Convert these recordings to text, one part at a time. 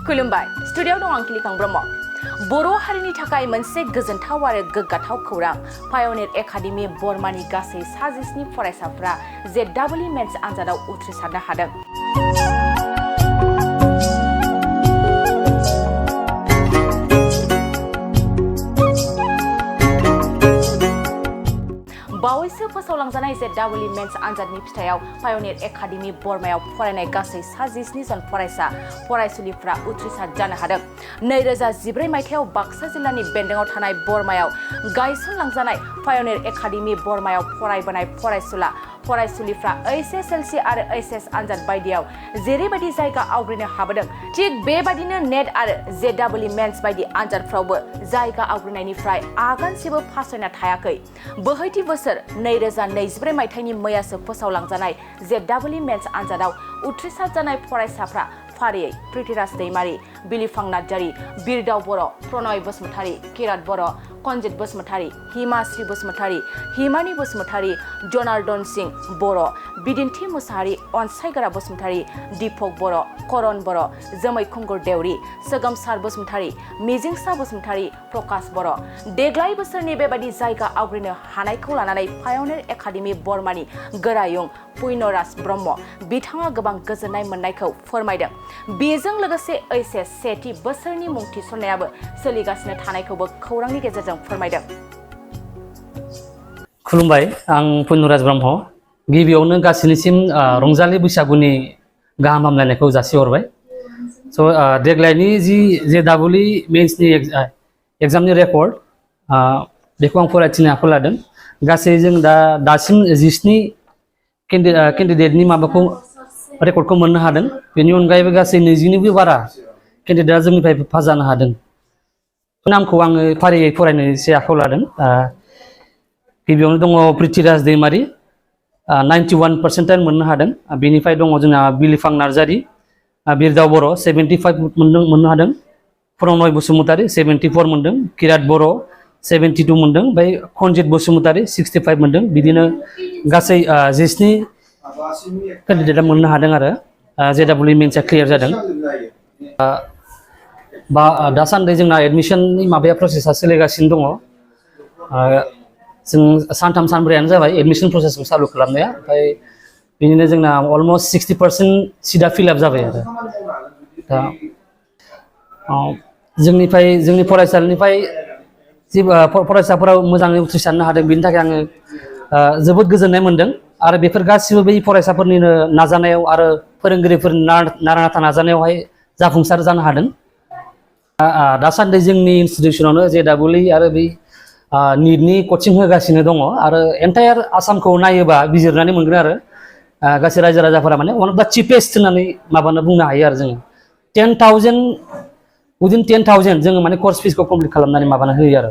खुलुमबाय स्टुडिय'आव दं आं किलिखां ब्रह्म बर' हारिनि थाखाय मोनसे गोजोनथाव आरो गोग्गाथाव खौरां पायनियर एकाडेमि बरमानि गासै 19 फरायसाफोरा JEE मेन्स आनजादाव उथ्रिसारनो हादों। बावैसो फोसावलांजानाय JEE मेन्स आनजादनि फिथायाव पायनियर एकाडेमि बरमायाव फरायनाय गासै 19 जन फरायसा फरायसुलिफ्रा उथ्रिसार जानो हादों। 2014 मायथाइयाव बाक्सा जिल्लानि बेन्दोंआव थानाय बरमायाव गायसनलांजानाय पायनियर एकाडेमि बरमायाव फरायबोनाय फरायसुलिफ्रा HSLC आरो HS आनजाद बायदियाव जेरैबायदि जायगा आवग्रिनो हाबोदों थिग बेबायदिनो नेट आरो JEE मेन्स बायदि आनजादफ्रावबो जायगा आवग्रिनायनिफ्राय आगानसेबो फासयना थायाखै। बोहैथि बोसोर 2024 मायथाइनि मैयासो फोसावलांजानाय JEE मेन्स आनजादाव उथ्रिसार जानाय फरायसाफ्रा फारियै प्रिथिराज दैमारि, बिलिफां नार्जारि, बिरदाव बर', प्रनय बसुमतारि, किरात बर', कनजित बसुमतारि, हिमाश्री बसुमतारि, हिमानी बसुमतारि, जनार्दन सिंह बर', बिदिन्थि मुसाहारि, अनसायगोरा बसुमतारि, दीपक बर', करण बर', जोमै खुंगुर देउरि, सोगोमसार बसुमतारि, मिजिंसा बसुमतारि, प्रकाश बर'। देग्लाय बोसोरनि बेबायदि जायगा आवग्रिनो हानायखौ लानानै पायनियर एकाडेमि बरमानि गोरायुं पुण्यराज ब्रह्म बिथाङा गोबां गोजोननाय मोननायखौ फोरमायदों। बेजों लोगोसे HS सेथि बोसोरनि मुं थिसननायाबो सोलिगासिनो थानायखौबो खौरांनि गेजेरजों फोरमायदों। खुलुमबाय, आं पुण्यराज ब्रह्म। गिबियावनो गासैनिसिम रंजालि बैसागुनि गाहाम हामलायनायखौ जासिहरबाय। देग्लायनि जि JEE मेन्सनि एग्जामनि रेकर्ड बेखौ आं फरायथिनो आखायाव लादों। गासै जों दासिम 19 केन्डिडेटनि माबाखौ रेकर्डखौ मोननो हादों। बेनि अनगायैबो गासै 20निबो बारा केन्डिडेटआ जोंनिफ्राय पास जानो हादों। नामखौ आङो फारियै फरायनो एसे आखायाव लादों। गिबियावनो दङ प्रिथिराज दैमारि, 91 पारसेन्टाइल मोननो हादों। बेनिफ्राय दङ जोंना बिलिफां नार्जारि, बिरदाव बर' 75 मोननो हादों। प्रनय बसुमतारि 74 मोनदों। किरात बर' 72 मोनदों। ओमफ्राय कनजित बसुमतारि 65 मोनदों। बिदिनो गासै 19 केन्डिडेटआ मोननो हादों आरो JEE मेन्सआ क्लियार जादों। दासान्दि जोंना एडमिसननि माबाया प्रसेसा सोलिगासिनो दङ। जों सानथाम सानब्रैयानो जाबाय एडमिसन प्रसेसखौ चालु खालामनाया। ओमफ्राय बिदिनो जोंना अलमस्ट 60% सिटआ फिलआप जाबाय आरो दा जोंनि फरायसालिनिफ्राय जि फरायसाफोरा मोजाङै उथ्रिसारनो हादों बेनि थाखाय आङो जोबोद गोजोननाय मोनदों। आरो बेफोर गासिबो बै फरायसाफोरनिनो नाजानायाव आरो फोरोंगिरिफोरनि नारा नाथा नाजानायावहाय जाफुंसार जानो हादों। दासान्दि जोंनि इनस्टिटिउसनावनो JEE आरो बै निटनि कचिं होगासिनो दङ। आरो एन्टायार आसामखौ नायोबा बिजिरनानै मोनगोन आरो गासै रायजो राजाफोरा माने वान अफ दा चिपेस्ट होननानै बुंनो हायो आरो जोङो 10,000 उइदिन 10,000 जोङो माने कर्स फिसखौ कमप्लिट खालामनानै होयो आरो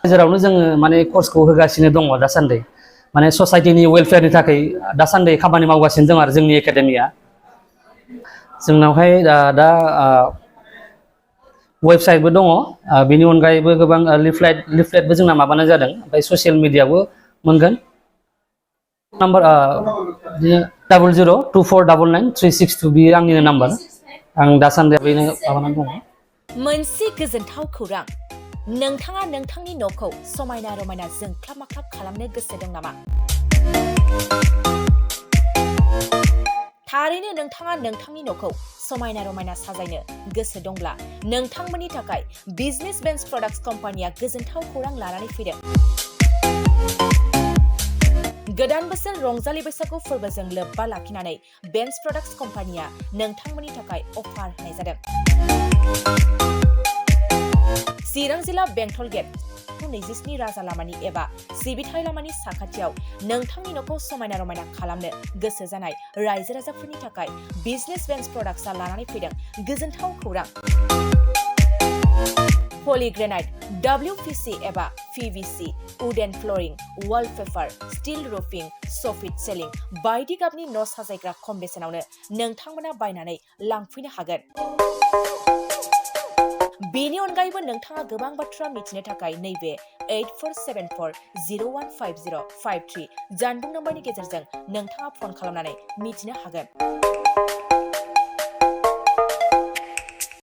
गेजेरावनो जोङो माने कर्सखौ होगासिनो दङ। दासान्दि माने ससाइटिनि वेलफेयारनि थाखाय दासान्दि खामानि मावगासिनो दं आरो जोंनि एकाडेमिया। जोंनावहाय दा वेबसाइटबो दङ। बेनि अनगायैबो गोबां लिफलेटबो जोंना माबानाय जादों। ओमफ्राय ससियेल मिडियाबो मोनगोन। नाम्बार 0024999362 बेयो आंनिनो नाम्बार। आं दासान्दि बेनो माबानानै दङ। मोनसे गोजोनथाव खौरां, नोंथाङा नोंथांनि न'खौ समायना रमायना जोंख्लाब माख्लाब खालामनो गोसो दं नामा? थारैनो नोंथाङा नोंथांनि न'खौ समायना रमायना साजायनो गोसो दंब्ला नोंथांमोननि थाखाय बिजनेस बेन्स प्रडाक्ट्स कम्पानिया गोजोनथाव खौरां लानानै फैदों। गोदान बोसोर रंजालि बैसागु फोरबोजों लोब्बा लाखिनानै बेन्स प्रडाक्ट्स कम्पानिया नोंथांमोननि थाखाय अफार होनाय जादों। चिरां जिल्ला बेंटल गेट 27 राजा लामानि एबा सिबिथाय लामानि साखाथियाव नोंथांनि न'खौ समायना रमायना खालामनो गोसो जानाय रायजो राजाफोरनि थाखाय बिजनेस बेन्स प्रडाक्ट्सआ लानानै फैदों गोजोनथाव खौरां। पलिग्रेनाइट, WPC एबा PVC, wooden flooring, wallpaper, steel roofing, soffit ceiling बायदि गाबनि न' साजायग्रा खम बेसेनावनो नोंथांमोना बायनानै लांफैनो हागोन। बेनि अनगायैबो नोंथाङा गोबां बाथ्रा मिथिनो थाखाय नैबे 8474015053 जानबुं नम्बरनि गेजेरजों नोंथाङा फन खालामनानै मिथिनो हागोन।